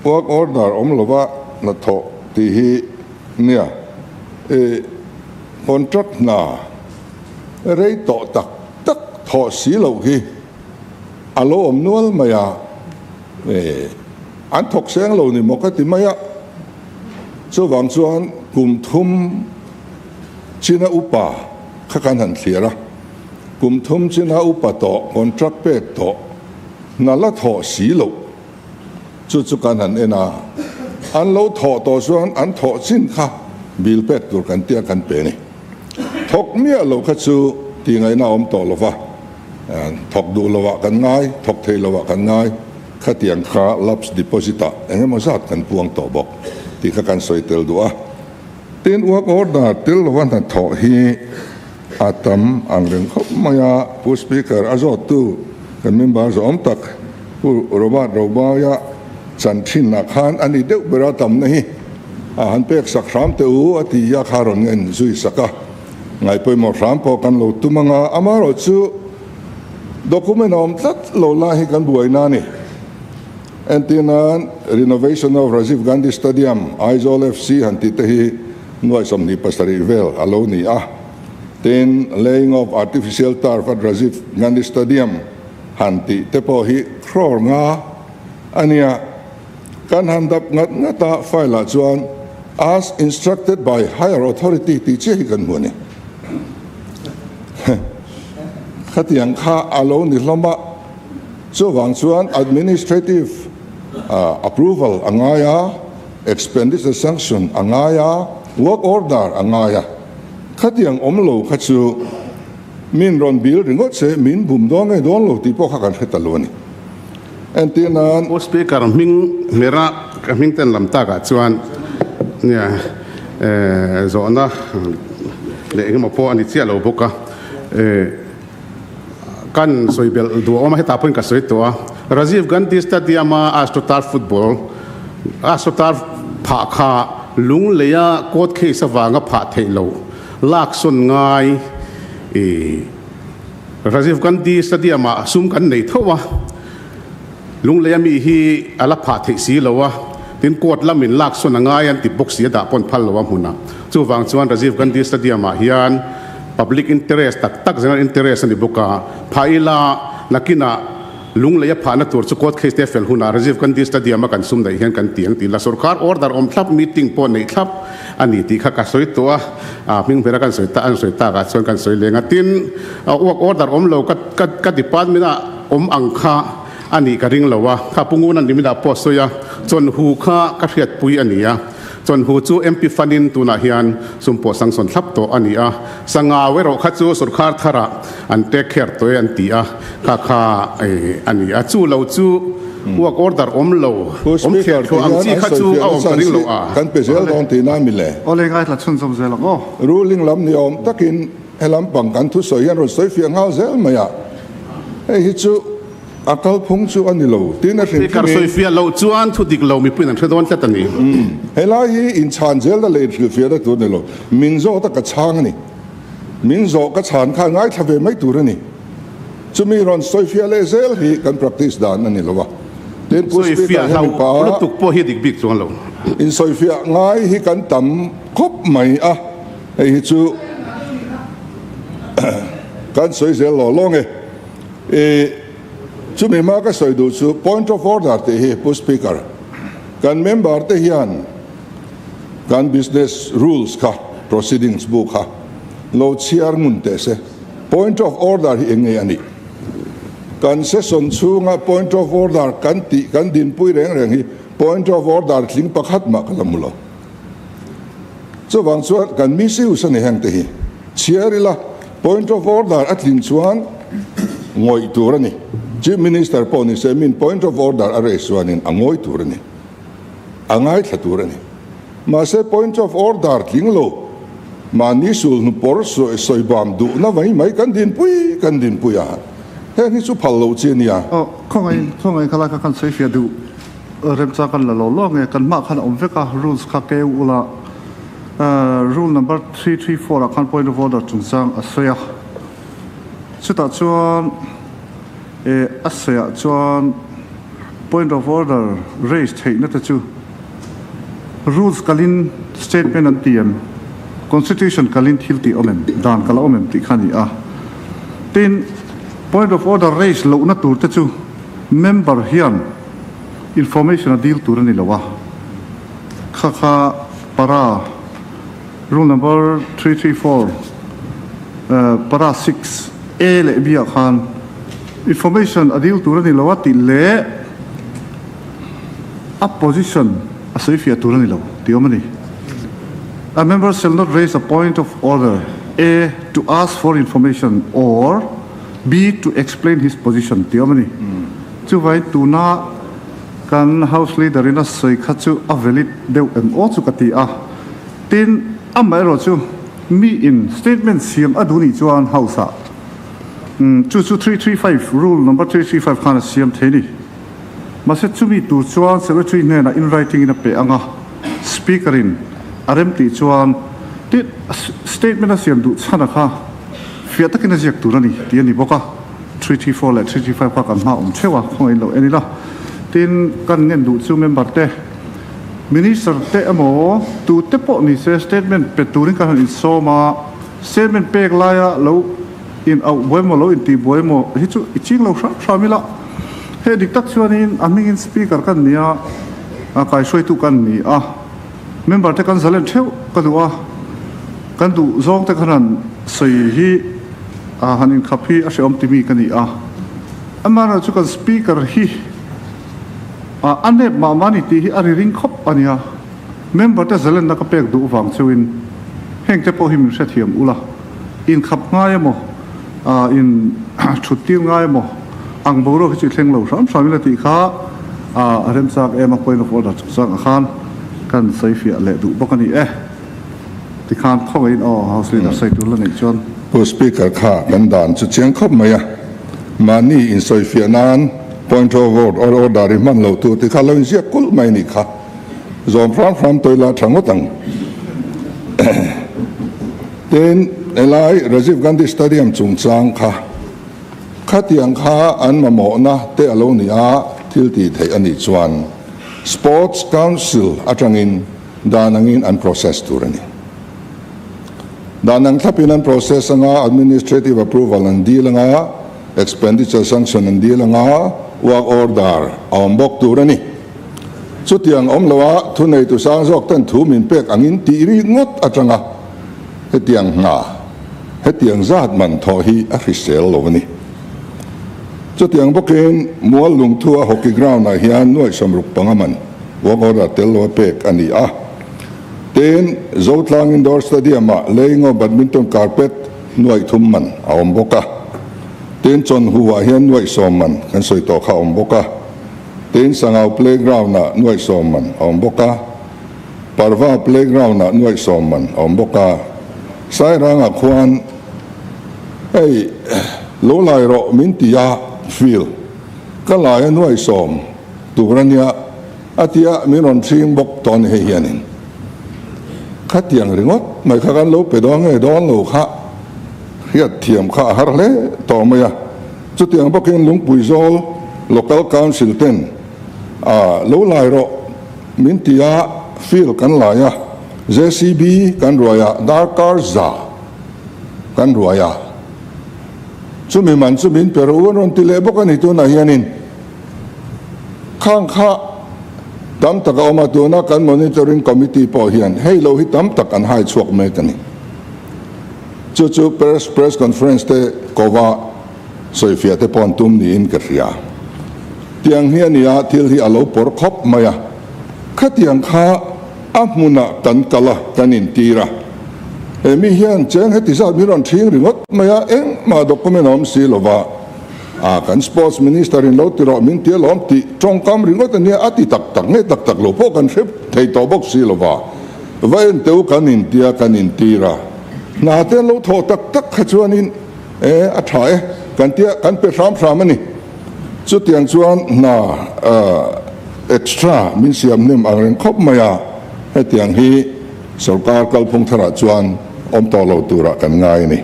Work order awm lova hnathawh tih hi nia i contract hna rei tawh tak tak thawh si loh hi a lo awm nual mai a, an thawk seng lo ni maw ka ti mai a. Chuvang chuan kum thum china upa kha kan han thlir a, kum thum china upa tawh contract pek tawh hna la thawh si loh Chu chu kan han en a, an lo thawh tawh chuan an thawh chin kha bill pek tur kan tia kan pe a ni. Thawk miah lo kha chu tih ngaihna a awm tawh lo va, thawk duh lovah kan ngai, thawk thei lovah kan ngai, khatiang kha lapse deposit ah eng emaw zat kan puang tawh bawk tih kha kan sawi tel duh a. Tin, work order tel lova hnathawh hi a tam ang reng khawp mai a, Pu Speaker a zawttu kan member zawm tak Pu Robert Robaia chan thinah khan a ni deuh ber a tamna hi a han pek sak hram teh u a ti a kha rawn ngen zui sak a, ngaihpawimawh hram pawh kan lo tum ang a, amaherawhchu document a awm tlat lo lai hi kan buaina a ni. Entir nan Renovation of Rajiv Gandhi Stadium, Aizawl FC han tih te hi nuai 27 vel a lo ni a. Tin, Laying of Artificial Turf at Rajiv Gandhi Stadium han tih te pawh hi crore nga a nia. Kan han dap ngat ngat a, file ah chuan As instructed by higher authority tih chiah hi kan hmu a ni. Khatiang kha a lo ni hlawm a. Chuvang chuan administrative approval a ngai a, expenditure sanction a ngai a, work order a ngai a. Khatiang awm lo kha chu min rawn bil ringawt se min bum dawn nge dawn lo tih pawh kha kan hre ta lo a ni. Entir nan. Pu Speaker, hming hmera ka hming ten lam takah chuan nia zawhna leh engemaw pawh a ni chiah lo bawk a. Kan sawi belh duh a awm a, hetah pawhin ka sawi tawh a. Rajiv Gandhi Stadium-a AstroTurf football, AstroTurf phah kha lungleia court case avanga phah theih loh lak sawn ngai i Rajiv Gandhi Stadium-ah sum kan nei tho a, lungleia mi hi a la phah theih si lo a, tin court lamin lak sawn a ngai an ti bawk si a dah pawn phal lo a hmunah. Chuvang chuan Rajiv Gandhi Stadium-ah hian Public interest tak tak general interest a ni bawk a, phah ila nakinah lunglei a phahna tur chu court case te fel hunah Rajiv Gandhi Stadium a kan sum daih hian kan ti ang tih la sorkar order awm thlap meeting pawh neih thlap a ni tih kha ka sawi tawh a, a hming bera kan sawi ta an sawi takah chuan kan sawi leng a, tin work order awm lo ka ka ka department ah awm ang kha a nih ka ring lo a, kha Pu Nguna niminah pawh a sawi a, chawnhu kha ka hriatpui a ni a. Chawnhu chu MP Fund-in tunah hian sum pawh sanction thlap tawh a ni a, Sangau erawh kha chu sorkar tharah an take care tawh e an ti a, kha kha a ni a. Chu lo chu work order awm lo, awm thliah thluah ang chi kha chu a awm ka ring lo a. Kan pe zel dawn tih na mi le? Awle ngaithla chhunzawm zel ang aw. Ruling lam ni awm takin he lampang kan thusawi hian rawn sawi fiah nghal zel mai a, hei hi chu A kalphung chu a ni lo, tiin a hrilh Speaker sawifiah loh chuan thu dik lo mipuiin an hre dawn tlat a ni. Helai hi inchhan zelna leh inhrilhfiahna tur a ni lo. Min zawt a ka chhang a ni. Min zawh ka chhan khan ngaithla ve mai tur a ni. Chumi rawn sawifiah leh zel hi kan practice dan a ni lo a. Tin, Pu Speaker Sawifiah hian hlau mipa lutuk pawh hi a dik bik chuang lo. Insawifiah ngai hi kan tam khawp mai a, hei hi chu kan sawi zel law law nge. I chumi hma ka sawi duh chu point of order tih hi Pu Speaker, kan member te hian kan business rules kha proceedings bu kha lo chhiar ngun teh se. Point of order hi eng nge a nih? Kan session chhunga point of order kan tih kan dinpui reng reng hi point of order tling pakhat mah ka la hmu lo. Chuvang chuan kan misuse a ni heng te hi chhiar ila point of order a tlin chuan ngawih tur a ni. Chief Minister pawh ni se min point of order a raise chuanin a ngawi tur a ni, a ngaithla tur a ni. Mahse point of order tling lo mahni sulhnu pawr sawi bam duhna mai mai kan dinpui kan dinpui a, heng hi chu phal loh chi a nia. Aw, khawngaih khawngaih khalai kha kan sawi fiah duh. Remchang kan la lo lo nge kan hmah khan a awm vek a, rules kha keu ula rule number 334 ah khan point of order chungchang a sawi a, chutah chuan a sawiah chuan. Point of order raise theihna te chu rules kalin statement an ti em? Constitution kalin thil tih awm em? Dan kal a awm em tih kha a ni a. Tin, point of order raise lohna tur te chu member hian information a dil tur a ni lo a. Kha kha para rule number 334 para 6 A leh B ah khan information a dil tur a ni lo a tih leh a position a sawi fiah tur a ni lo tih awm a ni. A member shall not raise a point of order A to ask for information or B to explain his position tih awm a ni. Chuvangin tuna kan House Leader in a sawi kha chu a valid deuh em aw chu ka ti a. Tin, amaherawh chu mi in statement siam a duh nih chuan House ah chu chu 335 rule number 335 khan a siam thei ni. Mahse chumi tur chuan Secretary hnenah in writing in a pe ang a, Speaker in a rem tih chuan tin statement a siam duh chhan a kha fiah takin a ziak tur a ni tih a ni bawk a, 334 leh 335 kha kan hma awm theuh a, khawngaih in lo en ila. Tin, kan ngen duh chu member te, Minister te emaw tu te pawh ni se statement pe turin kan han insawm a, statement pek laia lo in auh buai maw lo intih buai maw hi chu i ching lo hram hram ila. Hei dik tak chuanin a hmingin Speaker kan ni a, kaihruaitu kan ni a, member te kan zalen theuh ka duh a, kan duh zawng te khan han sawi hi han inkhap hi a hrehawm timi ka ni a. Amaherawhchu kan Speaker hi A nep mah mah ni tih hi a ri ring khawp a nia. Member te zalenna ka pek duh vang cheuhin heng te pawh hi min hrethiam ula, inkhap ngai emaw, in thut tir ngai emaw ang boruak hi chu i thleng lo hram hram ila tih kha a remchak em a, point of order chungchangah khan kan sawi fiah leh duh bawk a ni e. Tikhan khawngaihin aw House Leader sawi tur la neih chuan. Pu Speaker kha kan dan chu chiang khawp mai a, mahni insawifiah nan point of order i hman loh tur tikha lo inziak kulh mai nih kha. Zawm hram hram tawih la tha ngawt ang. Tin, helai Rajiv Gandhi Stadium chungchang kha, khatiang kha an mamawhna te a lo ni a, thil tih theih a nih chuan Sports Council atangin Dan angin an process tur a ni. Dan ang thlapin an process anga, administrative approval an dil anga, expenditure sanction an dil anga, work order a awm bawk tur a ni. Chutiang awm loa thuneitu sang zawk ten thu min pek angin tih rik ngawt atanga hetiang hna, hetiang zat man thawh hi a hrisel lo a ni. Chutiang bawkin Mual Lungthua hockey ground ah hian nuaih 65 man Work order tel lo a pek a ni a. Tin, Zotlang Indoor Stadium-ah Leingo Badminton carpet nuaih thum man a awm bawk a. Tin, Chawnhu-ah hian nuaih sawm man kan sawi tawh kha a awm bawk a. Tin, Sangau Playground-ah nuaih sawm man a awm bawk a. Parva Playground-ah nuaih sawm man a awm bawk a. Sairangah khuan hei lo lai rawh min ti a, field ka lai a nuaih sawm. Tur a nia, a tia min rawn hring bawk tawh a ni hei hianin. Khatiang ringawt mai kha kan lo pe dawn nge dawn lo kha hriat thiam kha a har hle tawh mai a. Chutiang bawkin Lungpui Zawl Local Council ten a lo lai rawh min ti a, field kan lai a, JCB kan ruai a, darkar za kan ruai a. Chumi man chu min pe rawh u an rawn ti leh bawk a ni tunah hianin. Khang kha tam tak a awm a, tuna kan Monitoring Committee pawh hian hei lo hi tam tak an hai chhuak mek a ni. Chu chu press press conference te kova sawifiah te pawh an tum niin ka hria. Tiang hi a nia, thil hi a lo pawr khawp mai a. Khatiang kha a hmunah kan kal a, kan intir a. He mi hian cheng heti zat min rawn ṭhing ringawt mai a, engmah document a awm si lova. A kan sports minister in lo ti rawh min ti alawm tih tawngkam ringawt a nia a ti tak tak nge tak tak lo pawh kan hre thei tawh bawk si lova va en teu kan intia kan intir a hna te an lo thawh tak tak kha chuanin e a tha e kan tia kan pe hram hram a ni chutiang chuan hna extra min siam hnem ang reng khawp mai a hetiang hi sorkar kalphung tharah chuan awm tawh lo turah kan ngai a ni.